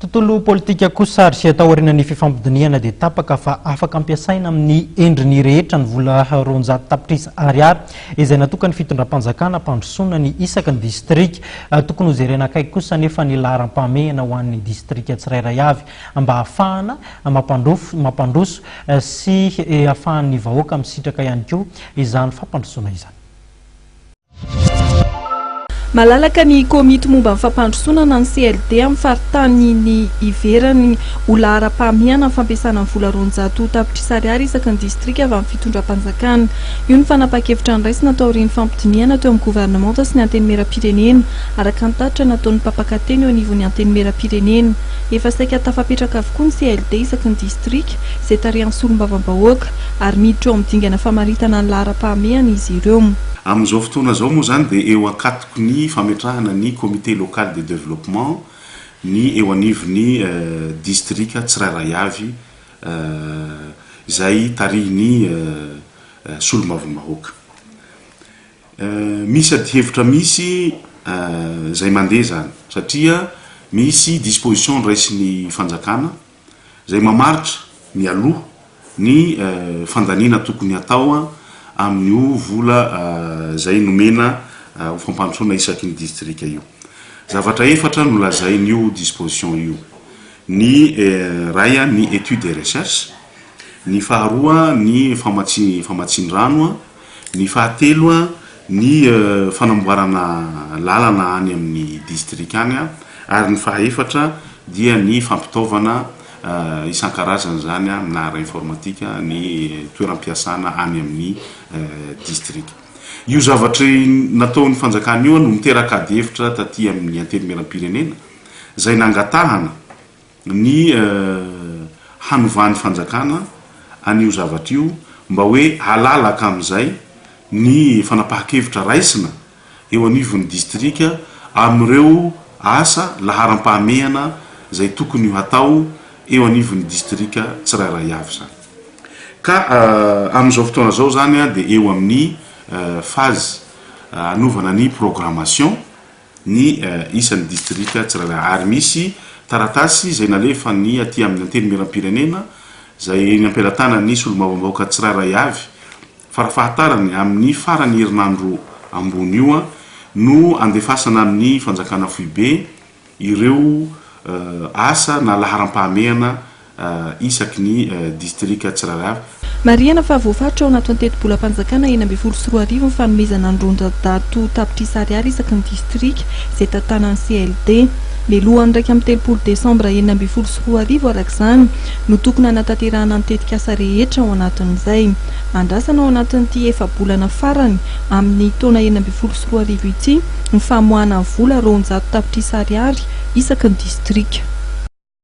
Tontolo politika kosa ary taorian'ny fifampidinihana dia tapaka fa afaka ampiasaina amin'ny endriny rehetra ny vola 200 tapitrisa ariary izay natokan'ny fitondram-panjakana hampandrosoana ny isaky ny distrika. Tokony hojerena akaiky kosa anefa ny laharam-pahamehana ho an'ny distrika tsirairay avy mba hahafahana mampandroso sy hahafahan'ny vahoaka misitraka ihany koa izany fampandrosoana izany. Malalaka ny komity momba ny fampandrosoana na ny CLD amin'ny faritanin'i Iverany ho laharam-pahamehana ny fampiasana ny vola 200 tapitrisa ariary isaky ny distrika avy amin'ny fitondram-panjakana. Io ny fanapahan-kevitra noraisina taorian'ny fampidinihana teo amin'ny governemanta sy ny Antenimierampirenena, araka ny tatitra nataon'ny mpampakateny eo anivon'ny Antenimierampirenena. Efa saika tafapetraka avokoa ny CLD isaky ny distrika, izay tarihan'ny solombavambahoaka, ary miditra eo amin'ny dingana famaritana ny laharam-pahamehana izy ireo. Amin'izao fotoana izao moa izany dia eo ankatoky ny fametrahana ny Comité local de développement ny eo anivon'ny distrika tsirairay avy izay tarihin'ny solombavambahoaka. Misy adihevitra misy izay mandeha izany satria misy disposition raisin'ny fanjakana izay mamaritra mialoha ny fandaniana tokony hatao amin'io vola izay nomena ho fampandrosoana isaky ny distrika io. Zavatra efatra no lazain'io disposition io, ny iray ny étude et recherche, ny faharoa ny famatsian-drano, ny fahatelo ny fanamboarana lalana any amin'ny distrika any ary ny fahaefatra dia ny fampitaovana isan-karazany izany na ara-informatika ny toeram-piasana any amin'ny distrika. Io zavatra nataon'ny fanjakana io no miteraka ady hevitra taty amin'ny Antenimierampirenena izay nangatahana ny hanovan'ny fanjakana an'io zavatra io mba hoe halalaka amin'izay ny fanapahan-kevitra raisina eo anivon'ny distrika amin'ireo asa laharam-pahamehana izay tokony hatao eo anivon'ny distrika tsirairay avy izany. Ka amin'izao fotoana izao izany dia eo amin'ny phase hanovana ny programmation ny isan'ny distrika tsirairay ary misy taratasy izay nalefan'ny aty amin'ny Antenimierampirenena izay eny am-pelatanan'ny solombavambahoaka tsirairay avy farafahatarany amin'ny faran'ny herinandro ambony io no andefasana amin'ny fanjakana foibe ireo asa na laharam-pahamehana isaky ny distrika tsirairay avy. Marihana fa voafaritra ao anatin'ny tetibolam-panjakana 2016 ny fanomezana ny 200 tapitrisa ariary isaky ny distrika izay tantanan'ny CLD. Mialohan'ny 31 desambra 2016 araka izany no tokony hanatanterahana ny tetikasa rehetra ao anatin'izay. Andrasana ao anatin'ity efa-bolana farany amin'ny taona 2016 ity ny famoahana vola 200 tapitrisa ariary isaky ny distrika.